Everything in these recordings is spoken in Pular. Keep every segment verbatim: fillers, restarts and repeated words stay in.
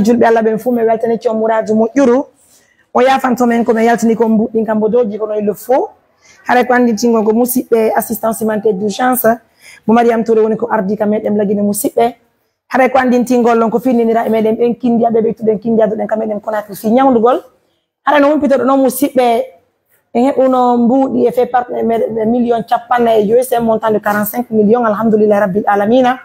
Julɓe Allah ɓen fuu, mi weltanii on muraadu moƴƴuru. On yaafanto men ko men yaltini kon mbuuɗi ɗin ka mbodooji kono il le faut. Haray ko anndintingol ko musiɓɓe assistance humanitaire d'urgence mo Mariam Touré woni ko ardii ka meɗen Lagine musiɓɓe. Haray ko anndintingol on ko fii neniraa e meɗen ɓen kindiya ɓe ɓeytuɗen kindiya ɗen ka meɗen Conakry fii ñawndugol. Haray no humpitoɗon non musiɓɓe, en heɓuno mbuuɗi e fait partenaire million capanɗe nayi e joy, c'est un montant de quarante-cinq millions, alhamdulillahi rabbil alamina.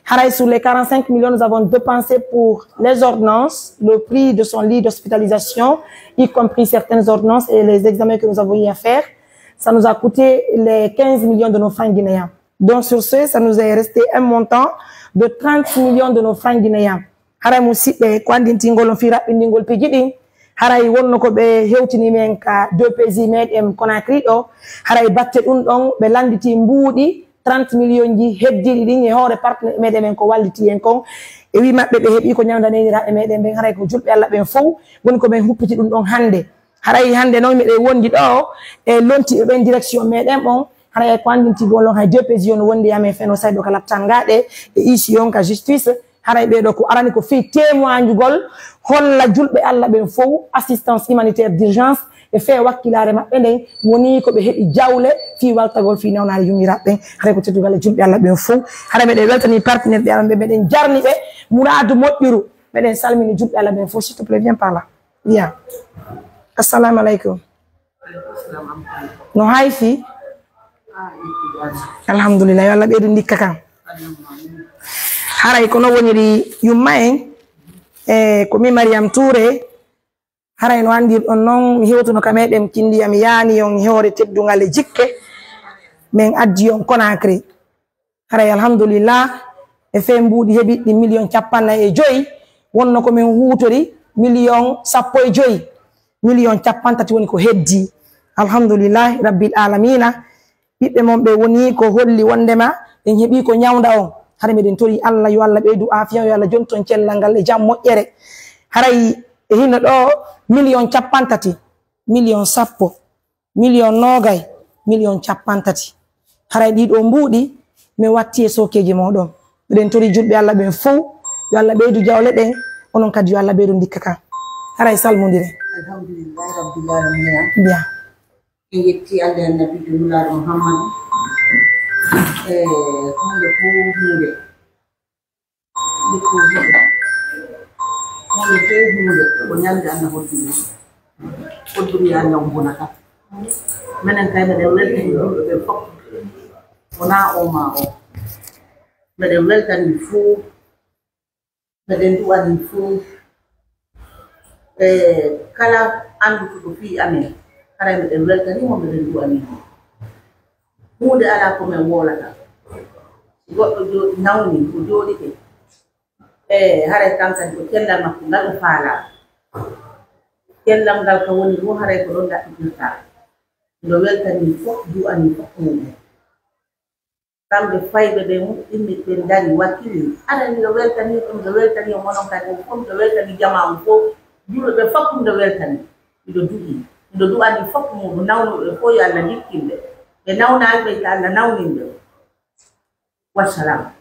Haray sur les quarante-cinq millions, nous avons dépensé pour les ordonnances, le prix de son lit d'hospitalisation, y compris certaines ordonnances et les examens que nous avons eu à faire. Ça nous a coûté les quinze millions de nos francs guinéens. Donc sur ce, ça nous est resté un montant de trente millions de nos francs guinéens. Haray musiɓɓe, ko anndintingol on fii raɓɓindingol piiji ɗin. Haray wonno ko ɓe hewtini men ka D P J meɗen Conakry ɗo. Haray batte ɗum ɗon, ɓe lannditi mbuuɗi trente millions ji heddiiɗi ɗin e hoore partenaire meɗen men ko wallitii en kon. E wii maɓɓe ɓe heɓii ko ñawnda neniraa e meɗen ɓen. Haray ko julɓe Allah ɓen fow woni ko men huppiti ɗum ɗon hannde. Haray hannde non miɗen wondi ɗo e lontiiɓe ɓen direction meɗen on. Haray ko anndintingol on hay D P J on wondi e amen feno sayɗo ka laptangaɗe e ici on ka justice. Haray ɓee ɗoo ko arani ko fii témoignugol holla julɓe Allah ɓen fow assistance humanitaire d'urgence e fee wakkilaare maɓɓe nden woni ko ɓe heɓi jawle fii waltagol fii nawnaare yummiraaɓe ɓen. Haray ko teddungal e julɓe Allah ɓen fow. Haray meɗen weltanii partenaire ɓe amen ɓe meɗen jarni ɓe muraadu moƴƴuru. Meɗen salmini julɓe Allah ɓen fow. S'il te plaît, viens par là. Viens. Assalamu alaikum. No hay fii? Alhamdulillah, yo Allah ɓeydu ndikka kan. Haray ko non woniri yumma en, e ko mi Mariam Touré. Haray no anndirɗon non, mi hewtuno ka meɗen kindiya, mi yaani on e hoore teddungal e jikke, men addi on Conakry. Haray alhamdulillah, e fee mbuuɗi heɓiɗi million capanɗe nayi e joy, wonno ko men huutori million sappo e joy, million capanɗe tati woni ko heddii. Alhamdulillahi rabbil alamina, ɓiɓɓe mon ɓe woni ko holli wondema en heɓii ko ñawnda on. Haray meɗen tori Allah, yo Allah ɓeydu aafiya, yo Allah jonton cellal ngal e jam moƴƴere. Haray e hino ɗo million capanɗe tati, million sappo, million noogay, million capanɗe tati. Haray ɗii ɗoo mbuuɗi, mi watti e sookeeji mooɗon. Miɗen tori julɓe Allah ɓen fow, yo Allah ɓeydu jawle ɗen, onon kadi yo Allah ɓeydu ndikka kan. Haray salmondiren. Alhamdulillahi rabbil alamina. Bien. En yetti Allah e Nabiijo Nulaaɗo Muhammadu. E huunde fow huunde. Nde ko huunde. Huunde fow huunde. Ko ñalnde Allah hoddiri. Hoddiri Allah on bonata. Menen kay meɗen weltani julɓe ɓen fow. Wonaa oo maa oo. Meɗen weltani fow. Meɗen du'ani fow, e kala annduɗo fii amen, haray meɗen weltanii mo, meɗen du'anii mo. Huunde alaa ko men wowlata. Si goɗɗo jo-, nawni, o jooɗike, e haray kan kadi ko cellal makko ngal o faalaa. Cellal ngal ka woni ɗum, haray ko ɗon ɗaɓɓitirtaa. Miɗo weltanii fof, du'anii fof mum en. Kamɓe fayɓe ɓe muɓɓinni, ɓe ndari, wakkili. Aɗa, miɗo weltanii ɓe, miɗo weltanii on, onon kadi on fof, miɗo weltanii jamaa on fof. Julɓe ɓe fof, miɗo weltanii. Miɗo du'ii. Miɗo du'anii fof mo nawnuɓe ɓe fof, yo Allah ndikkin ɓe. Ɓe nawnaali ɓe, yo Allah nawnin ɓe. Wassalam.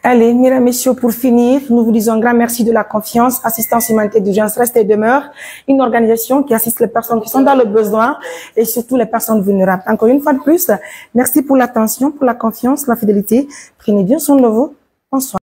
Allez, mesdames, messieurs, pour finir, nous vous disons un grand merci de la confiance. Assistance humanitaire d'urgence reste et demeure une organisation qui assiste les personnes qui sont dans le besoin et surtout les personnes vulnérables. Encore une fois de plus, merci pour l'attention, pour la confiance, la fidélité. Prenez bien soin de vous. Bonsoir.